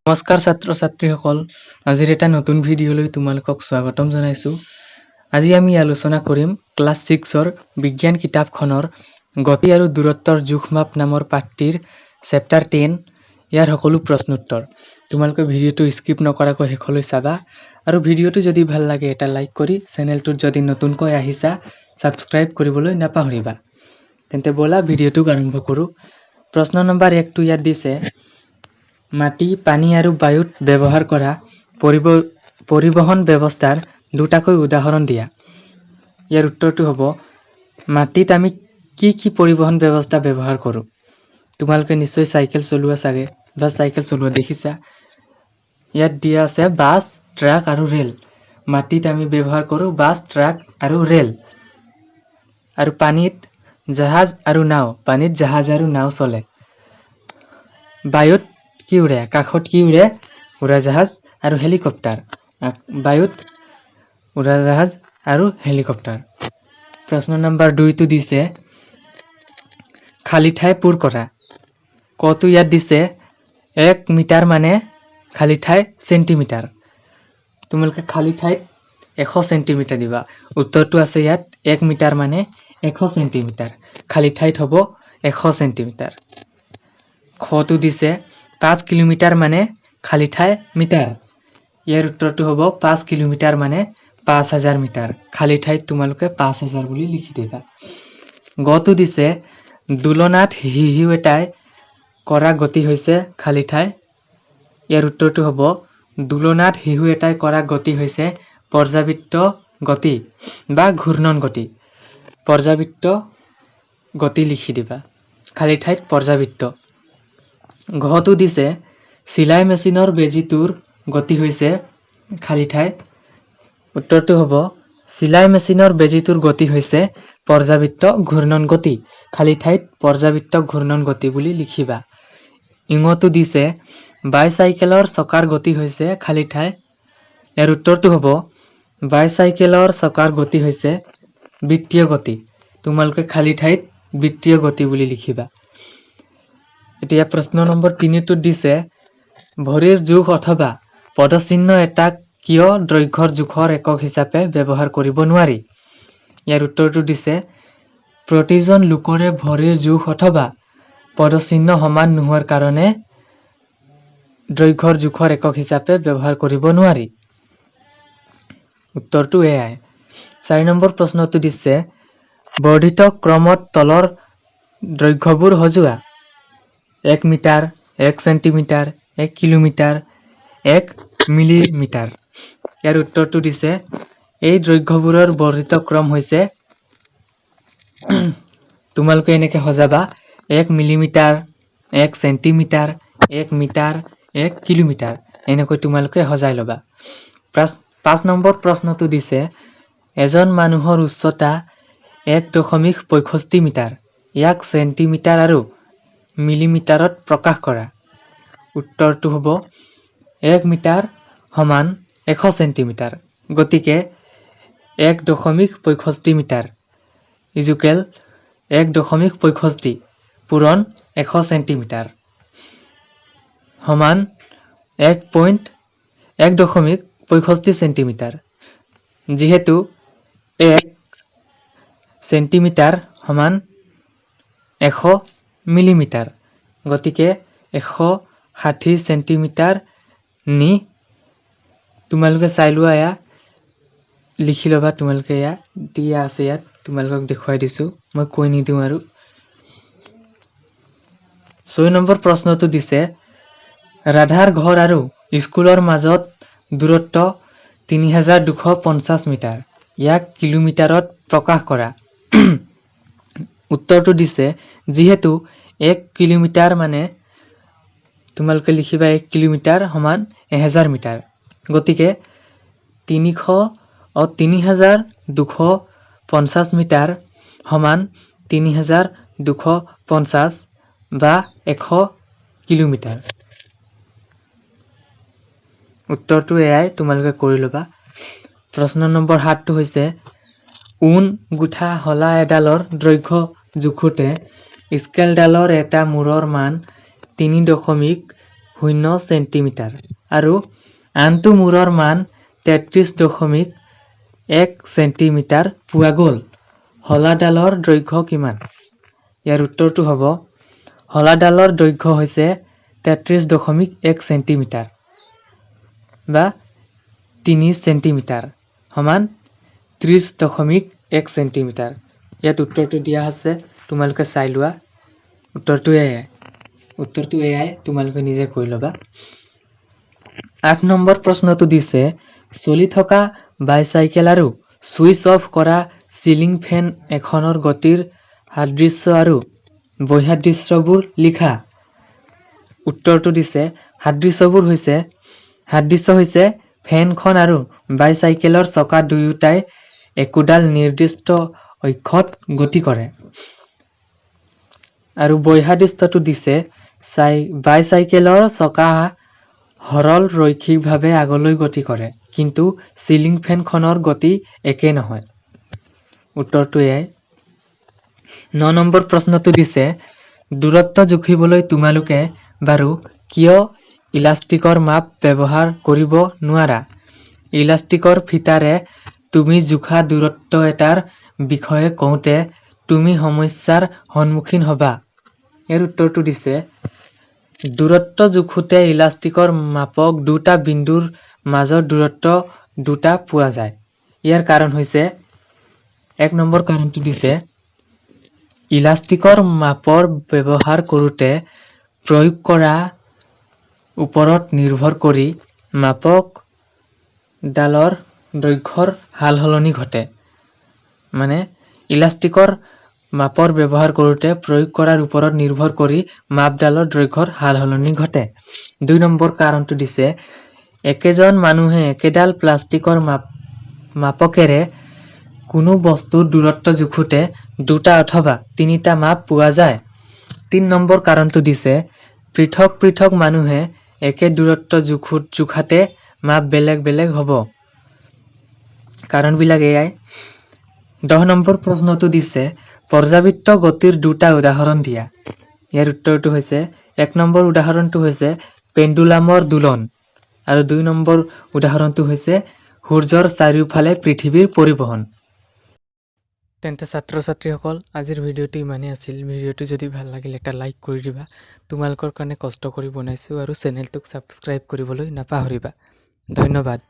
নমস্কাৰ ছাত্ৰ ছাত্ৰীসকল, আজিৰ এটা নতুন ভিডিঅ'লৈ তোমালোকক স্বাগতম জনাইছোঁ। আজি আমি আলোচনা কৰিম ক্লাছ ছিক্সৰ বিজ্ঞান কিতাপখনৰ গতি আৰু দূৰত্বৰ জোখ মাপ নামৰ পাঠটিৰ চেপ্টাৰ 10, ইয়াৰ সকলো প্ৰশ্নোত্তৰ। তোমালোকে ভিডিঅ'টো স্কিপ নকৰাকৈ শেষলৈ চাবা আৰু ভিডিঅ'টো যদি ভাল লাগে এটা লাইক কৰি চেনেলটোত যদি নতুনকৈ আহিছা ছাবস্ক্ৰাইব কৰিবলৈ নাপাহৰিবা। তেন্তে ব'লা, ভিডিঅ'টোক আৰম্ভ কৰোঁ। প্ৰশ্ন নম্বৰ 1টো ইয়াত দিছে, মাটি, পানী আৰু বায়ুত ব্যৱহাৰ কৰা পৰিবহণ ব্যৱস্থাৰ দুটাকৈ উদাহৰণ দিয়া। ইয়াৰ উত্তৰটো হ'ব, মাটিত আমি কি কি পৰিবহণ ব্যৱস্থা ব্যৱহাৰ কৰোঁ? তোমালোকে নিশ্চয় চাইকেল চলোৱা চাগে বা চাইকেল চলোৱা দেখিছা। ইয়াত দিয়া আছে বাছ, ট্ৰাক আৰু ৰেল। মাটিত আমি ব্যৱহাৰ কৰোঁ বাছ, ট্ৰাক আৰু ৰেল। আৰু পানীত জাহাজ আৰু নাও। পানীত জাহাজ আৰু নাও চলে। বায়ুত কি উৰে? আকাশত কি উৰে? উৰাজাহাজ আৰু হেলিকপ্টাৰ। বায়ুত উৰাজাহাজ আৰু হেলিকপ্টাৰ। প্ৰশ্ন নম্বৰ 2টো দিছে, খালী ঠাই পূৰ কৰা। কটো ইয়াত দিছে, 1 মিটাৰ মানে খালী ঠাই চেণ্টিমিটাৰ। তোমালোকে খালী ঠাইত 100 চেণ্টিমিটাৰ দিবা। উত্তৰটো আছে ইয়াত, 1 মিটাৰ মানে 100 চেণ্টিমিটাৰ। খালী ঠাইত হ'ব 100 চেণ্টিমিটাৰ। খটো দিছে, 5 কিলোমিটাৰ মানে খালী ঠাই মিটাৰ। ইয়াৰ উত্তৰটো হ'ব, 5 কিলোমিটাৰ মানে 5000 মিটাৰ। খালী ঠাইত তোমালোকে 5000 বুলি লিখি দিবা। গটো দিছে, দোলনাত শিশু এটাই কৰা গতি হৈছে খালী ঠাই। ইয়াৰ উত্তৰটো হ'ব, দোলনাত শিশু এটাই কৰা গতি হৈছে পৰ্যাবৃত্ত গতি বা ঘূৰ্ণন গতি। পৰ্যাবৃত্ত গতি লিখি দিবা, খালী ঠাইত পৰ্যাবৃত্ত। ঘটো দিছে, চিলাই মেচিনৰ বেজীটোৰ গতি হৈছে খালী ঠাই। উত্তৰটো হ'ব, চিলাই মেচিনৰ বেজীটোৰ গতি হৈছে পৰ্যাবৃত্ত ঘূৰ্ণন গতি। খালী ঠাইত পৰ্যাবৃত্ত ঘূৰ্ণন গতি বুলি লিখিবা। ইঙটো দিছে, বাইচাইকেলৰ চকাৰ গতি হৈছে খালী ঠাই। ইয়াৰ উত্তৰটো হ'ব, বাইচাইকেলৰ চকাৰ গতি হৈছে বৃত্তীয় গতি। তোমালোকে খালী ঠাইত বৃত্তীয় গতি বুলি লিখিবা। এতিয়া প্ৰশ্ন নম্বৰ 3টোত দিছে, ভৰিৰ জোখ অথবা পদচিহ্ন এটাক কিয় দৈৰ্ঘ্যৰ জোখৰ একক হিচাপে ব্যৱহাৰ কৰিব নোৱাৰি? ইয়াৰ উত্তৰটো দিছে, প্ৰতিজন লোকৰে ভৰিৰ জোখ অথবা পদচিহ্ন সমান নোহোৱাৰ কাৰণে দৈৰ্ঘ্যৰ জোখৰ একক হিচাপে ব্যৱহাৰ কৰিব নোৱাৰি। উত্তৰটো এয়াই। 4 নম্বৰ প্ৰশ্নটো দিছে, বৰ্ধিত ক্ৰমত তলৰ দৈৰ্ঘ্যবোৰ সজোৱা: 1 মিটাৰ, 1 চেণ্টিমিটাৰ, 1 কিলোমিটাৰ, 1 মিলিমিটাৰ। ইয়াৰ উত্তৰটো দিছে, এই দৈৰ্ঘ্যবোৰৰ বৰ্ধিত ক্ৰম হৈছে, তোমালোকে এনেকে সজাবা, 1 মিলিমিটাৰ, 1 চেণ্টিমিটাৰ, 1 মিটাৰ, 1 কিলোমিটাৰ। এনেকৈ তোমালোকে সজাই ল'বা। 5 নম্বৰ প্ৰশ্নটো দিছে, এজন মানুহৰ উচ্চতা 1.65 মিটাৰ। ইয়াক চেণ্টিমিটাৰ আৰু মিলিমিটাৰত প্ৰকাশ কৰা। উত্তৰটো হ'ব, 1 মিটাৰ সমান 100 চেণ্টিমিটাৰ। গতিকে 1.65 মিটাৰ ইজুকেল 1.65 পূৰণ 100 চেণ্টিমিটাৰ সমান 1.1.65 চেণ্টিমিটাৰ। যিহেতু 1 চেণ্টিমিটাৰ সমান 100 মিলিমিটাৰ, গতিকে 160 চেণ্টিমিটাৰ নি তোমালোকে চাই লোৱা। এয়া লিখি ল'বা তোমালোকে। এয়া দিয়া আছে ইয়াত, তোমালোকক দেখুৱাই দিছোঁ, মই কৈ নিদিওঁ আৰু। 6 নম্বৰ প্ৰশ্নটো দিছে, ৰাধাৰ ঘৰ আৰু স্কুলৰ মাজত দূৰত্ব 3250 মিটাৰ। ইয়াক কিলোমিটাৰত প্ৰকাশ কৰা। উত্তৰটো দিছে, যিহেতু 1 কিলোমিটাৰ মানে, তোমালোকে লিখিবা, 1 কিলোমিটাৰ সমান 1000 মিটাৰ। গতিকে 3250 মিটাৰ সমান 3250 বা 100 কিলোমিটাৰ। উত্তৰটো এয়াই, তোমালোকে কৰি ল'বা। প্ৰশ্ন নম্বৰ 7টো হৈছে, ঊণ গুঠা শলা এডালৰ দৈৰ্ঘ্য জোখোঁতে স্কেলডালৰ এটা মূৰৰ মান 3. 0 চেণ্টিমিটাৰ আৰু আনটো মূৰৰ মান 33.1 চেণ্টিমিটাৰ পোৱা গ'ল। শলাডালৰ দৈৰ্ঘ্য কিমান? ইয়াৰ উত্তৰটো হ'ব, শলাডালৰ দৈৰ্ঘ্য হৈছে 33.1 চেণ্টিমিটাৰ বা 3 চেণ্টিমিটাৰ সমান 30.1 চেণ্টিমিটাৰ। ইয়াত উত্তৰটো দিয়া আছে, তোমালোকে চাই লোৱা। উত্তৰটো এয়াই, তোমালোকে নিজে কৰি ল'বা। 8 নম্বৰ প্ৰশ্নটো দিছে, চলি থকা বাইচাইকেল আৰু ছুইচ অফ কৰা চিলিং ফেন এখনৰ গতিৰ সাদৃশ্য আৰু বৈসাদৃশ্যবোৰ লিখা। উত্তৰটো দিছে, সাদৃশ্য হৈছে ফেনখন আৰু বাইচাইকেলৰ চকা দুয়োটাই একোডাল নিৰ্দিষ্ট অক্ষত গতি কৰে। আৰু বৈসাদৃশ্যটো দিছে, বাইচাইকেলৰ চকা সৰল ৰৈখিকভাৱে আগলৈ গতি কৰে, কিন্তু চিলিং ফেনখনৰ গতি একে নহয়। উত্তৰটো এয়াই। 9 নম্বৰ প্ৰশ্নটো দিছে, দূৰত্ব জুখিবলৈ তোমালোকে বাৰু কিয় ইলাষ্টিকৰ মাপ ব্যৱহাৰ কৰিব নোৱাৰা? ইলাষ্টিকৰ ফিতাৰে তুমি জোখা দূৰত্ব এটাৰ বিষয়ে কওঁতে তুমি সমস্যাৰ সন্মুখীন হ'বা। ইয়াৰ উত্তৰটো দিছে, দূৰত্ব জোখোতে ইলাষ্টিকৰ মাপক দুটা বিন্দুৰ মাজৰ দূৰত্ব দুটা পোৱা যায়। ইয়াৰ কাৰণ হৈছে, 1 নম্বৰ কাৰণটো দিছে, ইলাষ্টিকৰ মাপৰ ব্যৱহাৰ কৰোঁতে প্ৰয়োগ কৰা ওপৰত নিৰ্ভৰ কৰি মাপক ডালৰ দৈৰ্ঘ্যৰ সালসলনি ঘটে। মানে ইলাষ্টিকৰ মাপৰ ব্যৱহাৰ কৰোঁতে প্ৰয়োগ কৰাৰ ওপৰত নিৰ্ভৰ কৰি মাপডালৰ দৈৰ্ঘ্যৰ সালসলনি ঘটে। 2 নম্বৰ কাৰণটো দিছে, একেজন মানুহে একেডাল প্লাষ্টিকৰ মাপকেৰে কোনো বস্তুৰ দূৰত্ব জোখোতে দুটা অথবা তিনিটা মাপ পোৱা যায়। 3 নম্বৰ কাৰণটো দিছে, পৃথক পৃথক মানুহে একে দূৰত্ব জোখাতে মাপ বেলেগ বেলেগ হ'ব। কাৰণবিলাক এয়াই। 10 নম্বৰ প্ৰশ্নটো দিছে, পৰ্যাবৃত্ত গতিৰ দুটা উদাহৰণ দিয়া। ইয়াৰ উত্তৰটো হৈছে, 1 নম্বৰ উদাহৰণটো হৈছে পেণ্ডুলামৰ দোলন আৰু 2 নম্বৰ উদাহৰণটো হৈছে সূৰ্যৰ চাৰিওফালে পৃথিৱীৰ পৰিভ্ৰমণ। তেন্তে ছাত্ৰ ছাত্ৰীসকল, আজিৰ ভিডিঅ'টো ইমানেই আছিল। ভিডিঅ'টো যদি ভাল লাগিল, এটা লাইক কৰি দিবা। তোমালোকৰ কাৰণে কষ্ট কৰি বনাইছোঁ। আৰু চেনেলটোক ছাবস্ক্ৰাইব কৰিবলৈ নাপাহৰিবা। ধন্যবাদ।